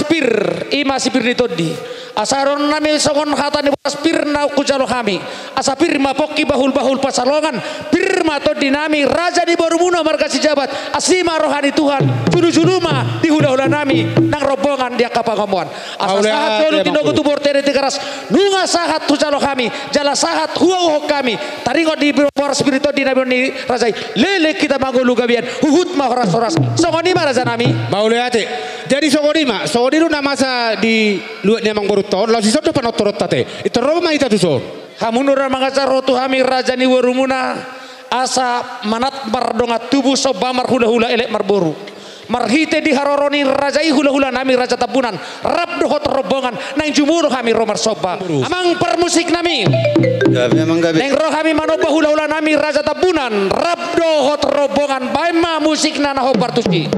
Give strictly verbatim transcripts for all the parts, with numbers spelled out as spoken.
Pir, i ma si pir ni tondi. Asa dohonon nami songon hata ni boras, pir na hujalo hami. Asa pir ma pongki, bahul-bahul pansalongan, pir ma tondi nami, raja ni borumuna marga Sijabat. Asi ma roha ni Tuhan, julu-julu ma di hula-hula nami nang rombongan di angka pangomoan. Asa sahat jolo tinogu tu bortene Tigaras, nunga sahat hujalo hami, jala sahat huhut hami. Taringot di boras, pir ni tondi na nidok ni raja i, leleng hita mangolu gabean, huhut ma horas-horas. Songon i ma raja nami. Mauliate. Jadi songon i ma, songon i do na masa di luat ni amangborunta on, laos dison do panortoronta ate. Pintor ro ma hita tuson. Hamu nunga mangajar ro tu hami raja ni borumuna, asa manat mardongan tubu, somba marhula-hula, elek marboru. Marhite di haroro ni raja i hula-hula nami Raja Tambunan, rap dohot rombongan, naeng jumolo hami ro marsomba. Amang parmusik nami. Gabe, amang, gabe. Naeng ro hami manomba hula-hula nami Raja Tambunan, rap dohot rombongan, baen ma musikna na hombar tusi.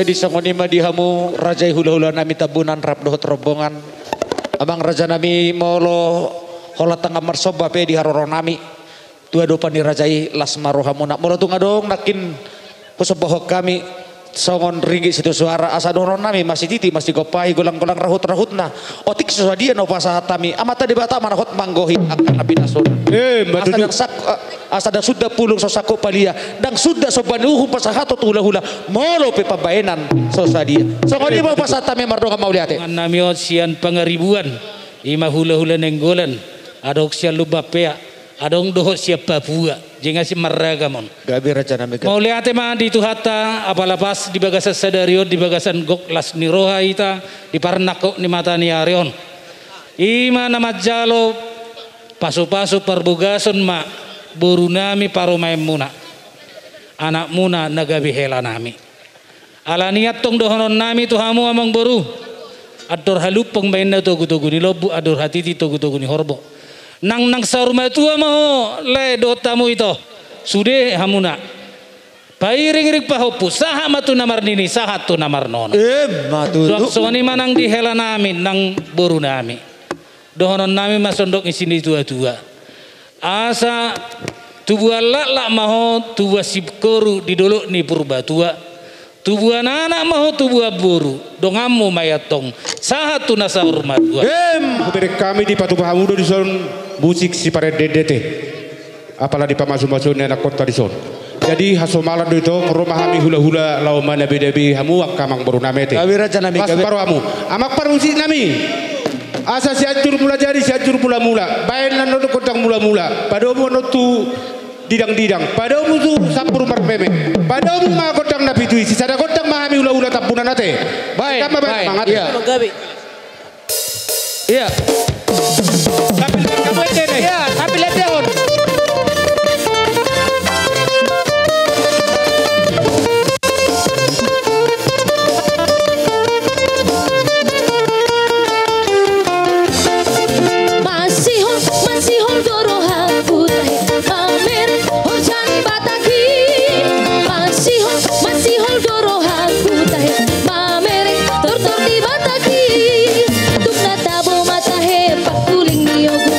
Jadi songon i ma di hamu raja i, hula-hula nami Tambunan rap dohot rombongan. Amang raja nami, molo holan tangan marsomba pe di haroro nami tu adopan ni raja i, las ma rohamuna. Molo tung adong nangkin husombahon hami, Songon ringgit sitio suara, asa dohonon nami, masititik, masigompahi, golang-golang rahut-rahutna. Otik so sadia na hupasahat hami, Amanta Debata ma na hot manggohi angka na pinasuna. Eh, ma tutu. Asa ndang sak-, eh, asa ndang suda pulung so sangkup palia, ndang suda somba ni uhum pasahaton tu hula-hula, molo pe pambahenan so sadia. Songon i ma hupasahat hami mardongan mauliate. Dongan nami on sian Pangaribuan, i ma hula-hula Nainggolan, adong sian Lumban Peak, adong dohot sian Papua, jala sian marragam on. Gabe raja nami gabe. Mauliate ma di Tuhanta, apala pas di bagasan sadari on, di bagasan gok las ni roha hita, di parnangkok ni mata ni ari on. I ma na manjalo pasu-pasu parbogason ma boru nami parumaenmuna, anakmuna na gabe hela nami. Alani i antong dohonon nami tu hamu amangboru. Andor halumpang ma inna togu-togu ni lombu, andor hatiti togu-togu ni horbo. Nang, nang saur matua ma ho lae dohot hamu ito. Sude hamuna. Pairing-iring pahompu, sahat ma tu na marnini, sahat tu na marnono. Eh, ma tutu. Suang songon i ma nang di hela nami, nang boru nami. Dohonon nami ma sondok ni sini tua-tua. Asa tubuan laklak ma ho, tubuan singkoru di dolok ni Purbatua. Tubuan anak ma ho, tubuan boru. Donganmu ma i antong. Sahat tu na saur matua. Em, hubereng hami dipatupa hamu do dison musik siparende-endete. Apala dipamasu-masu ni anakkonta dison. Jadi, hasomalan do ito, ro ma hami hula-hula, laho manabe-nabe hamu angka amangboru nami ate. Gabe raja nami, gabe. Pas paro hamu. Amang parmusik nami. Asa Sianjur Mulajadi, Sianjur Mula-mula. Baen annon gondang mula-mula. Padomu annon tu didang-didang. Padomu tu sampur marmeme. Padomu ma gondang na pitu i. Sisada gondang ma hami hula-hula Tambunan ate. Baen, baen, baen. Mangate. Iya. Iya. Sambil kamu ente deh. Iya, sambil ente on. Masihol, masihol do rohangku tahe, mamereng horja ni Batak i. Masihol, masihol do rohangku tahe, mamereng tortor ni Batak i. Tung na tabo ma tahe, pangkuling ni ogo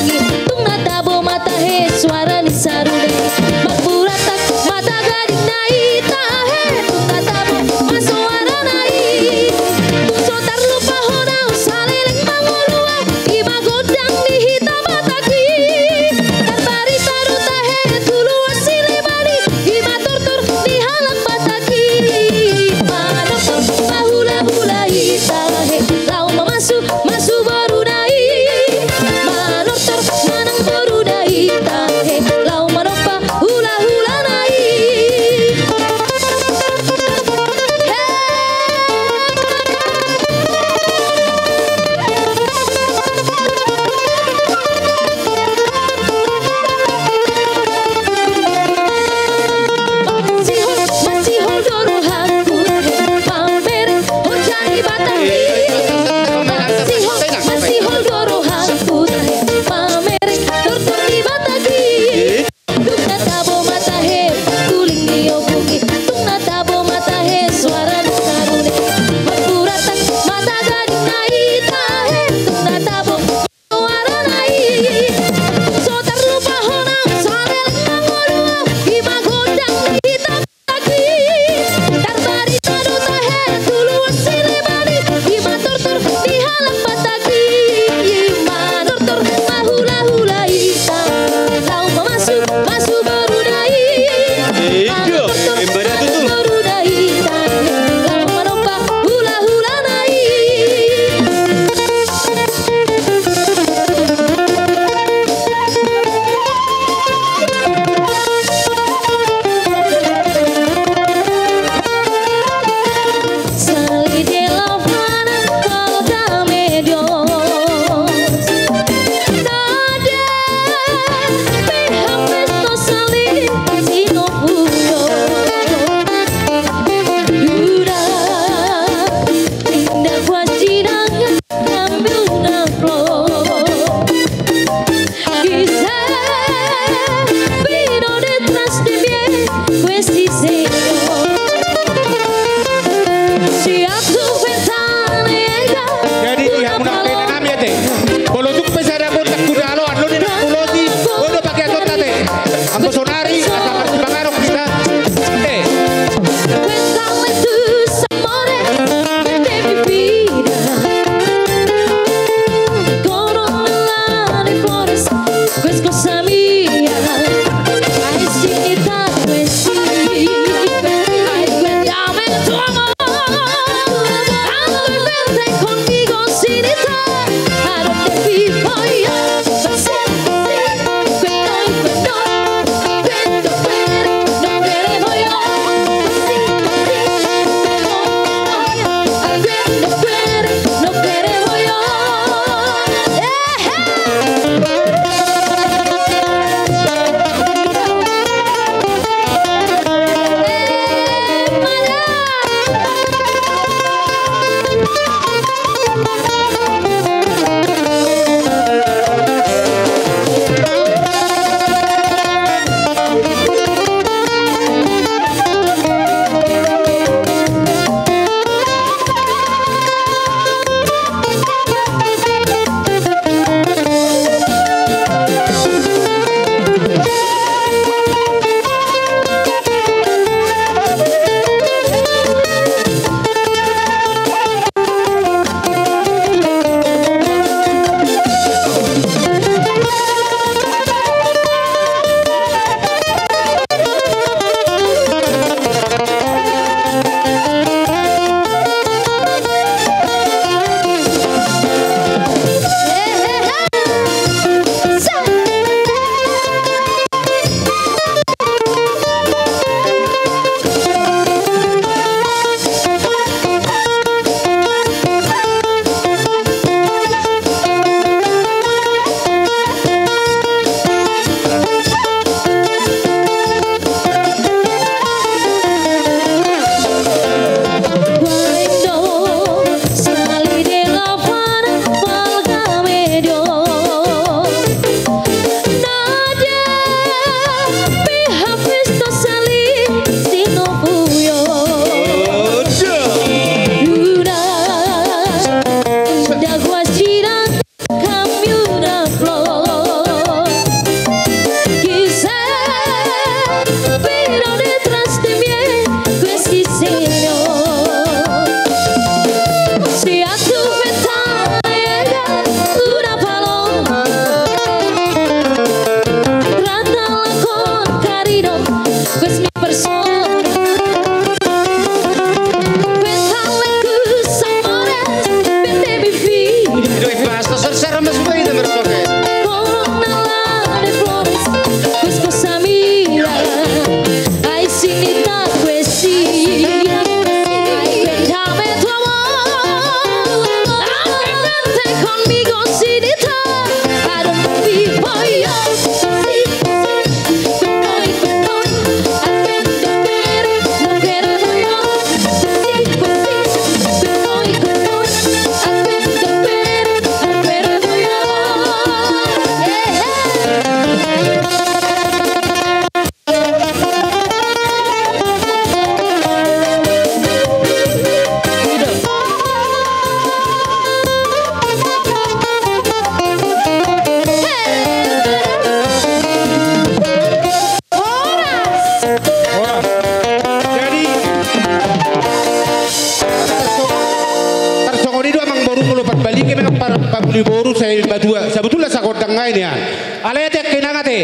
Di boru sai madua, sabutulna sagondang ngai nian. Alai ate, angka inang ate,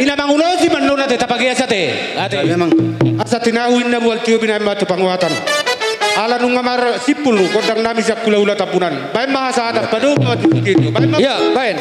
ina mangulosi ma annon ate, tapageas ate. Ate. Memang. Asa tinahu inna mual tio binaen ma tu panguatan. Ala nunga marsimpul gondang nami sian hulahula Tambunan. Baen ma hasahatan, padomu ma tu studio. Baen ma. Iya, baen.